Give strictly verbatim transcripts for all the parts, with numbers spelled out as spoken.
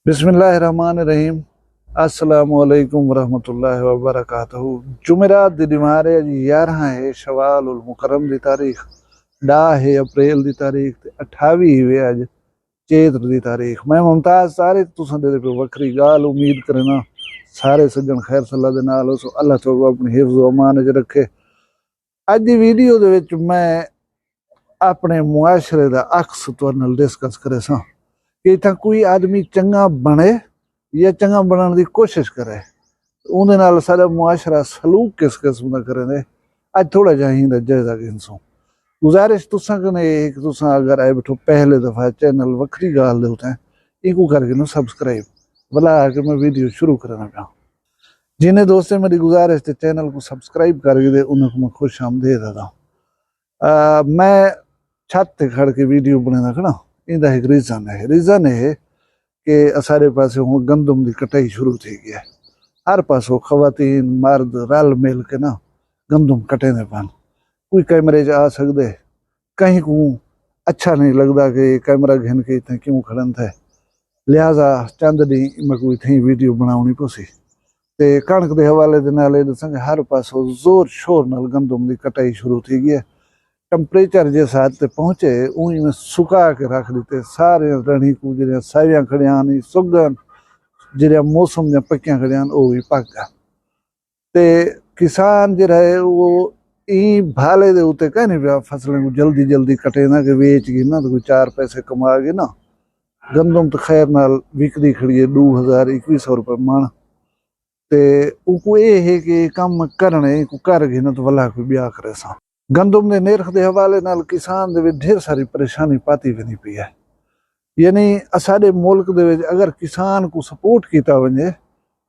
بسم اللہ الرحمن الرحیم۔ السلام علیکم ورحمۃ اللہ وبرکاتہ۔ جمعرات دی ݙیوار ہے، اڄ یارہاں ہے شوال المکرم دی تاریخ، ݙاہ ہے اپریل دی تاریخ تے اٹھاوی ہے اڄ چیت دی تاریخ۔ میں ممتاز طارق، تساں دے پہ وکھری ڳالھ، امید کرینا سارے سجݨ خیر صلاح دے نال ہوسو۔ اللہ تہاکوں اپݨی حفظ و امان وچ رکھے۔ اڄ دی ویڈیو دے وچ میں اپݨے معاشرے دا عکس تہاݙے نال ڈسکس کریساں کہ اتھاں کوئی آدمی چنڳا بݨے یا چنڳا بݨݨ دی کوشش کرے، اوندے نال ساݙا معاشرہ سلوک کس قسم دا کریندے، اڄ تھوڑا جہاں ہی دا جائزہ گھنسوں۔ گزارش تساں کنے اے ہے کہ تساں اگر آئے ٻیٹھو پہلے دفعہ چینل وکھری ڳالھ دے اتھاں، اینکوں کر گھنو سبسکرائب، ولا آ کے میں ویڈیو شروع کرنا پیا۔ جنہیں دوستیں میری گزارش تے چینل کو سبسکرائب کر گھدے، انہاں کو میں خوش آمدید آہداں۔ آ، میں چھت تے کھڑ کے ویڈیو بݨیندا کھڑا، ایندا ہک ریزن ہے۔ ریزن اے ہے کہ اساݙے پاسے ہݨ گندم دی کٹائی شروع تھی ڳئی ہے۔ ہر پاسوں خواتین، مرد رل مل کے نا گندم کٹیندے پن۔ کوئی کیمرے چ آ سڳدے، کہیں کوں اچھا نہیں لڳدا کہ کیمرہ گھن کے اتھاں کیوں کھڑن تھے۔ لہذا چند ݙینھ میکوں اتھیں ویڈیو بݨاوݨی پوسی۔ تے کݨک دے حوالے دے نال اے ݙساں کہ ہر پاسوں زور شور نال گندم دی کٹائی شروع تھی ڳئی ہے۔ ٹمپریچر جس حد تے پہنچے، اوں ایویں سکا کے رکھ ݙتے۔ ساریاں رہݨی کوں جیڑھیاں ساویاں کھڑیاں ہن، سڳن، جیڑھیاں موسم دیاں پکیاں کھڑیاں ہن، او وی پک ڳن۔ تے کسان جیڑھا ہے، او ایں بھالے دے اتے کائنی پیا فصلیں کوں جلدی جلدی کٹیندا کہ ویچ گھناں تے کوئی چار پیسے کما گھناں۔ گندم تے خیر نال وکدی کھڑی ہے ݙو ہزار، اکوی سو روپے مݨ۔ تے اوکوں اے ہے کہ اے کم کرݨے، ایکوں کر گھناں تے ولا کوئی ٻیا کریساں۔ گندم دے نرخ دے حوالے نال کسان دے وچ ڈھیر ساری پریشانی پاتی ویندی پئی ہے۔ یعنی اساݙے ملک دے وچ اگر کسان کوں سپورٹ کیتا ونڄے،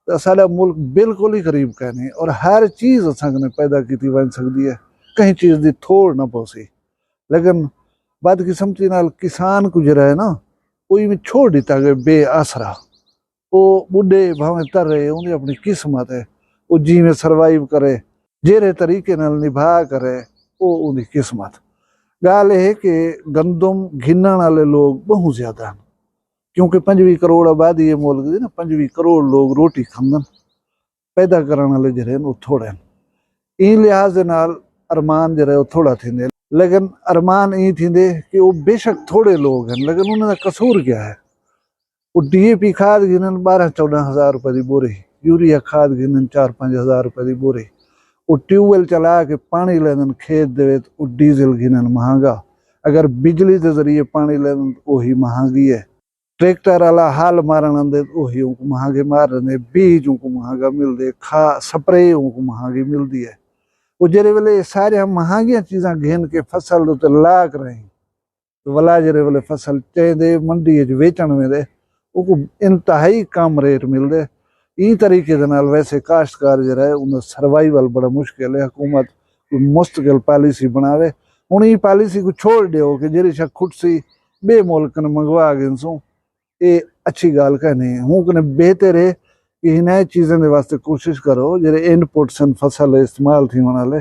تے اساݙا ملک بالکل ہی غریب کائنی اور ہر چیز اساں کنے پیدا کیتی ونڄ سڳدی ہے، کہیں چیز دی تھوڑ نہ پوسی۔ لیکن بدقسمتی نال کسان کوں جیڑھا ہے نا، او ایویں چھوڑ ݙتا ڳئے بے آسرا۔ او ٻڈھے بھاویں ترے، اوندی اپݨی قسمت ہے، او جیویں سروائیو کرے، جیڑھے طریقے نال نبھا کرے، او اوندی قسمت۔ ڳالھ اے ہے کہ گندم گھنݨ والے لوگ ٻہوں زیادہ ہن، کیونکہ پنجویہہ کروڑ آبادی ہے ملک دی نا، پنجویہہ کروڑ لوگ روٹی کھاندن، پیدا کرݨ والے جیڑھے ہن او تھوڑے ہن۔ ایں لحاظ دے نال ارمان جیڑھا ہے او تھوڑا تھیندے، لیکن ارمان ایں تھیندے کہ او بے شک تھوڑے لوگ ہن، لیکن انہاں دا قصور کیا ہے؟ او ڈی اے پی کھاد گھنن ٻارہاں چوݙاں ہزار روپے دی بوری، یوریا کھاد گھنن چار پنج ہزار روپے دی بوری۔ او ٹیوب ویل چلا کے پاݨی لیندن کھیت دے وچ، او ڈیزل گھنن مہانگا۔ اگر بجلی دے ذریعے پاݨی لیندن تاں اوہی مہانگی ہے۔ ٹریکٹر والا ہل مارݨ آندے تاں اوہی اونکوں مہانگے مار ݙیندے، بیج اونکوں مہانگا ملدے، کھا سپرے اونکوں مہانگی ملدی ہے۔ او جیڑھے ویلے اے ساریاں مہانگیاں چیزاں گھن کے فصل دے اتے لا کرائیں، ولا جیڑھے ویلے فصل چیندے منڈی اچ ویچݨ ویندے، اوکوں انتہائی کم ریٹ ملدے۔ ایں طریقے دے نال ویسے کاشتکار جیڑھا ہے، اوندا سروائیول بڑا مشکل ہے۔ حکومت کوئی مستقل پالیسی بݨاوے۔ ہݨ ایں پالیسی کوں چھوڑ ݙیو کہ جیڑھی شے کھٹسی ٻئے ملک کن منگوا گھنسوں، اے اچھی ڳالھ کائنی۔ ہوں کنے بہتر ہے کہ انہاں چیزاں دے واسطے کوشش کرو، جیڑھے ان پٹس ہن، فصل استعمال تھیوݨ والے،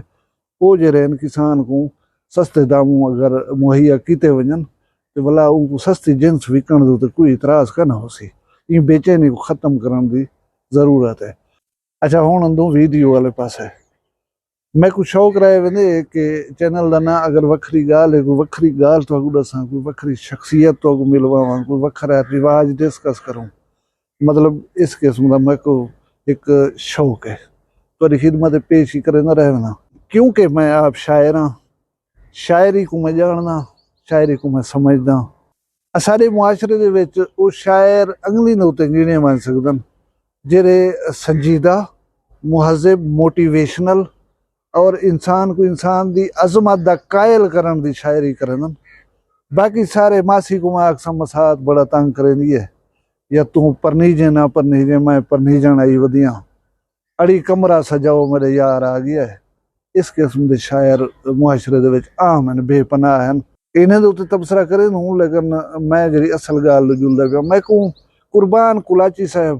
او جیڑھے ہن کسان کوں سستے داموں اگر مہیا کیتے ونڄن تے ولا اونکوں سستی جنس وکݨ دے اتے کوئی اعتراض کائنی ہوسی۔ ایں بے چینی کوں ختم کرݨ دی ضرورت ہے۔ اچھا، ہݨ اندوں ویڈیو والے پاسے۔ میکوں شوق رہے ویندے کہ چینل دا ناں اگر وکھری ڳالھ ہے، کوئی وکھری ڳالھ تہاکوں ݙساں، کوئی وکھری شخصیت تہاکوں ملواواں، کوئی وکھرا رواج ڈسکس کروں، مطلب، اس قسم دا میکوں ہک شوق ہے۔ تہاݙی خدمت پیش ہی کریندا رہ وینداں، کیونکہ میں آپ شاعر ہاں، شاعری کوں میں ڄاݨداں، شاعری کوں میں سمجھداں۔ اساݙے معاشرے دے وچ او شاعر انگلیں دے اتے ڳݨے ونڄ سڳدن، جیڑھے سنجیدہ، مہذب، موٹیویشنل اور انسان کوں انسان دی عظمت دا قائل کرݨ دی شاعری کریندن۔ باقی سارے، ماسی کوں میں آکھساں، مسات بڑا تنگ کریندی ہے، یا توں پرنیجیں نہ پرنیجیں، میں پرنیجݨ آئی ودیاں، اڑی کمرہ سجاؤ، میݙے یار آ ڳیا ہے۔ اس قسم دے شاعر معاشرے دے وچ عام ہن، بے پناہ ہن۔ انہاں دے اتے تبصرہ کریندوں، لیکن میں جیڑھی اصل ڳالھ نال جلدا پیاں، میکوں قربان کلاچی صاحب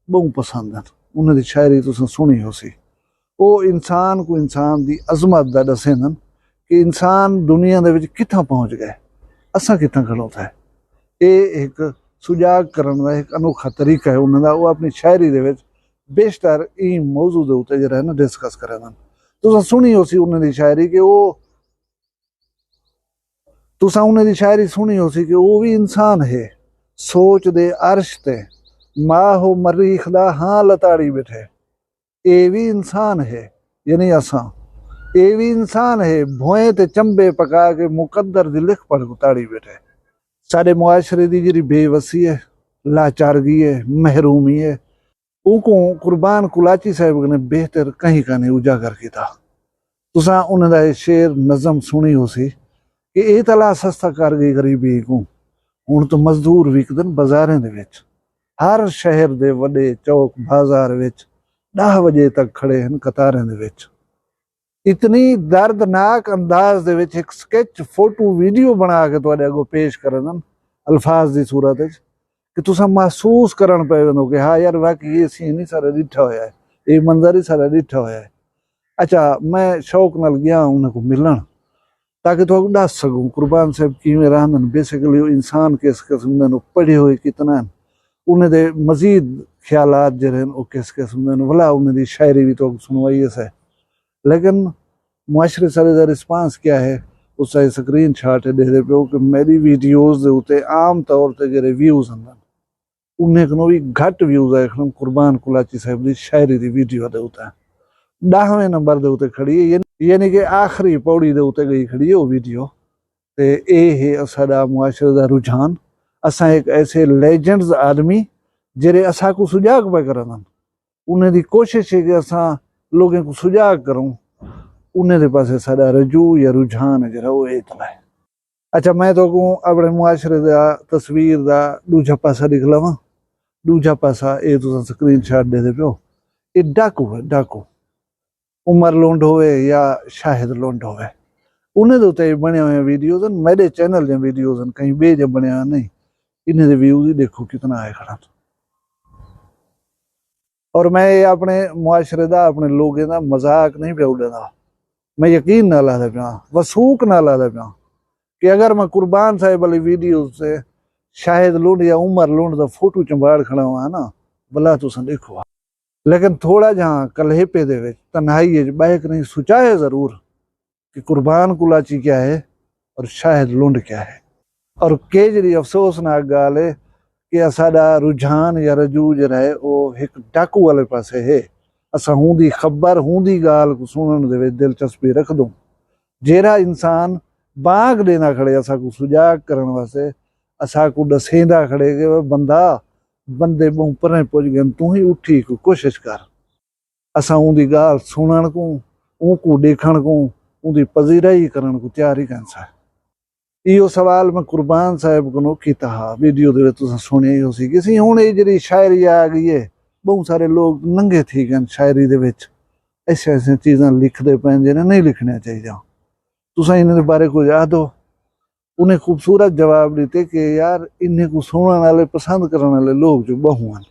ٻہوں پسند ہن۔ انہاں دی شاعری تساں سݨی ہوسی۔ او انسان کوں انسان دی عظمت دا ݙسیندن کہ انسان دنیا دے وچ کتھاں پہنچ ڳئے، اساں کتھاں کھڑوں تھے۔ اے ہک سجاگ کرݨ دا ہک انوکھا طریقہ ہے انہاں دا۔ او اپݨی شاعری دے وچ بیشتر ایں موضوع دے اتے جیڑھا ہے نا ڈسکس کریندن۔ تساں سݨی ہوسی انہاں دی شاعری کہ او تساں انہاں دی شاعری سݨی ہوسی کہ او وی انسان ہے، سوچ دے عرش تے ماہ و مریخ دا ہاں لتاڑی ٻیٹھے۔ اے وی انسان ہے، یعنی اساں، اے وی انسان ہے، بھوئیں تے چمبے پکا کے مقدر دی لکھ پڑھ کوں تاڑی ٻیٹھے۔ ساݙے معاشرے دی جیڑھی بے وسی ہے، لاچارگی ہے، محرومی ہے، اونکوں قربان کلاچی صاحب کنے بہتر کہیں کانہیں اجاگر کیتا۔ تساں انہاں دا اے شعر نظم سݨی ہوسی کہ اے تلا سستا کر ڳئی غریبی کوں۔ ہݨ تاں مزدور وکدن بازاریں دے وچ، ہر شہر دے وݙے چوک بازار وچ ݙاہ وڄے تک کھڑے ہن قطاریں دے وچ۔ اتنی دردناک انداز دے وچ ہک سکیچ فوٹو ویڈیو بݨا کے تہاݙے اڳوں پیش کریندن الفاظ دی صورت وچ کہ تساں محسوس کرݨ پئے ویندو کہ ہا یار واقعی اے سین ہی سارا ݙٹھا ہویا ہے، اے منظر ہی سارا ݙٹھا ہویا ہے۔ اچھا، میں شوق نال ڳیا انہاں کوں ملݨ تاکہ تہاکوں ݙس سڳوں قربان صاحب کیویں رہندن۔ بیسیکلی او انسان کس قسم دے ہن، او پڑھے ہوئے کتنا ہن، انہیں دے مزید خیالات جیڑھے ہن او کس قسم دے ہن، ولا انہیں دی شاعری وی تہاکوں سݨوائی اسے۔ لیکن معاشرے سارے دا رسپانس کیا ہے؟ اس سارے سکرین شاٹ ہے ݙیہدے پیو کہ میری ویڈیوز دے اتے عام طور تے جیڑھے ویوز ہن انہیں کنوں وی گھٹ ویوز آئے کھڑن قربان کلاچی صاحب دی شاعری دی ویڈیو دے اتے ݙاہویں نمبر دے اتے کھڑی ہے، یعنی، یعنی کہ آخری پوڑی دے اتے ڳئی کھڑی ہے او ویڈیو۔ تے اے ہے اساݙا معاشرے دا رجحان۔ اساں ہک ایسے لیجنڈز آدمی جیڑھے اساکوں سجاگ پئے کریندن، انہیں دی کوشش ہے کہ اساں لوگیں کوں سجاگ کروں، انہیں دے پاسے ساݙا رجوع یا رجحان ہے جیڑھا او اے تلا ہے۔ اچھا، میں تہاکوں اپݨے معاشرے دا تصویر دا ݙوجھا پاسا ݙکھلاواں۔ ݙوجھا پاسا اے تساں سکرین شاٹ ݙیہدے پیو، اے ڈاکو ہے، ڈاکو۔ عمر لنڈ ہووے یا شاہد لنڈ ہووے، انہیں دے اتے بݨیاں ہوئیاں ویڈیوز ہن، میݙے چینل دیاں ویڈیوز ہن، کہیں ٻئے دیاں بݨیاں ہوئیاں نہیں۔ انہیں دے ویوز ہی ݙیکھو کتنا آئے کھڑن۔ اور میں اے اپݨے معاشرے دا، اپݨے لوگیں دا مذاق نہیں پیا اݙیندا۔ میں یقین نال آہدا پیاں، وثوق نال آہدا پیاں کہ اگر میں قربان صاحب والی ویڈیوز تے شاہد لنڈ یا عمر لنڈ دا فوٹو چنباڑ کھڑا ہواں نا، ولا تساں ݙیکھو۔ لیکن تھوڑا جہاں کلہیپے دے وچ، تنہائی وچ ٻہہ کے نہیں سوچا ہے ضرور کہ قربان کلاچی کیا ہے اور شاہد لنڈ کیا ہے۔ اور کیجھڑی افسوسناک ڳالھ ہے کہ اساݙا رجحان یا رجوع جیڑھا ہے او ہک ڈاکو والے پاسے ہے۔ اساں ہوندی خبر، ہوندی ڳالھ کوں سݨݨ دے وچ دلچسپی رکھدوں۔ جیڑھا انسان بانگ ݙیندا کھڑے اساکوں سجاگ کرݨ واسطے، اساکوں ݙسیندا کھڑے کہ وے بندہ، بندے ٻہوں پریں پڄ ڳئن، توں ہی اٹھی کوئی کوشش کر۔ اساں اوندی ڳالھ سݨݨ کوں، اونکوں ݙیکھݨ کوں، اوندی پذیرائی کرݨ کوں تیار ہی کائنساں۔ ایہو سوال میں قربان صاحب کنوں کیتا ہا، ویڈیو دے وچ تساں سݨیا ہی ہوسی کہ سی ہݨ اے جیڑھی شاعری آ ڳئی ہے، ٻہوں سارے لوگ ننگے تھی ڳئن شاعری دے وچ، ایسے ایسے چیزاں لکھدے پئن جیڑھے نہیں لکھݨیاں چاہیدیاں۔ تساں انہیں دے بارے کچھ آہدو؟ انہیں خوبصورت جواب ݙتے کہ یار، انہیں کوں سݨݨ والے، پسند کرݨ والے لوگ جو ٻہوں ہن،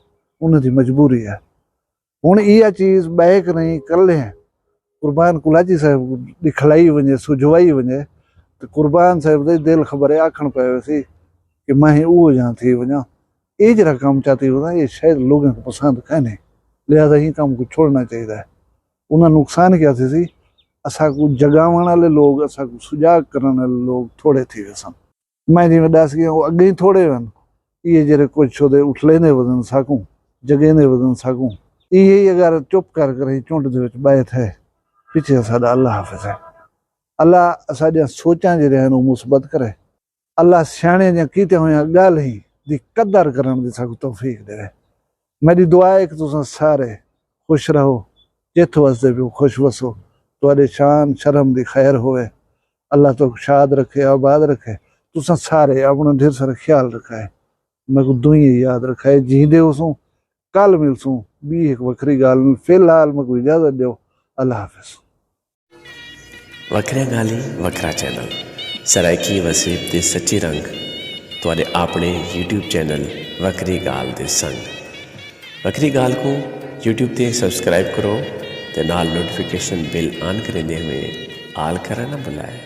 انہیں دی مجبوری ہے۔ ہݨ ایہا چیز ٻہہ کے نہیں، کلھے ہیں، قربان کلاچی صاحب کوں ݙکھلائی ونڄے، سجھوائی ونڄے، تے قربان صاحب دا دل خبر ہے آکھݨ پئے ویسی کہ میں ہی اوہو جہاں تھی ونڄاں۔ اے جیڑھا کم چاتی ہونداں، اے شاید لوگیں کوں پسند کائنی، لہذا ایں کم کوں چھوڑݨا چاہیدا ہے۔ انہاں نقصان کیا تھیسی؟ اساکوں جگاوݨ والے لوگ، اساکوں سجاگ کرݨ والے لوگ تھوڑے تھی ویسن۔ میں جیویں ݙس ڳیا، او اڳیں تھوڑے ہن، ایہے جیڑھے کجھ شودے اٹھلیندے ودن ساکوں، جگیندے ودن ساکوں۔ ایہے ہی اگر چپ کر کے رہی چنڈ دے وچ ٻہہ تھئے، پچھے اساݙا اللہ حافظ ہے۔ اللہ اساݙیاں سوچاں جیڑھیاں ہن، او مثبت کرے۔ اللہ سیاݨیاں دیاں کیتیاں ہویاں ڳالھیں دی قدر کرݨ دی ساکوں توفیق ݙیوے۔ میݙی دعا ہے کہ تساں سارے خوش رہو، جتھ وسدے پیو خوش وسو، تہاݙے شان شرم دی خیر ہووے۔ اللہ تہاکوں شاد رکھے، آباد رکھے۔ تساں سارے اپݨا ڈھیر سارا خیال رکھائے۔ میکوں دعائیں یاد رکھائے۔ جیندے ہوسوں، کل ملسوں ٻی ہک وکھری ڳالھ نال۔ فی الحال میکوں اجازت ݙیو۔ اللہ حافظ۔ وکھریاں ڳالھیں، وکھرا چینل، سرائیکی وسیب دے سچے رنگ، تہاݙے آپݨے یوٹیوب چینل وکھری ڳالھ دے سنگ۔ وکھری ڳالھ کوں یوٹیوب تے سبسکرائب کرو تے نال نوٹیفکیشن بیل آن کریندے ہوئیں آل کرݨ نہ بھلائے۔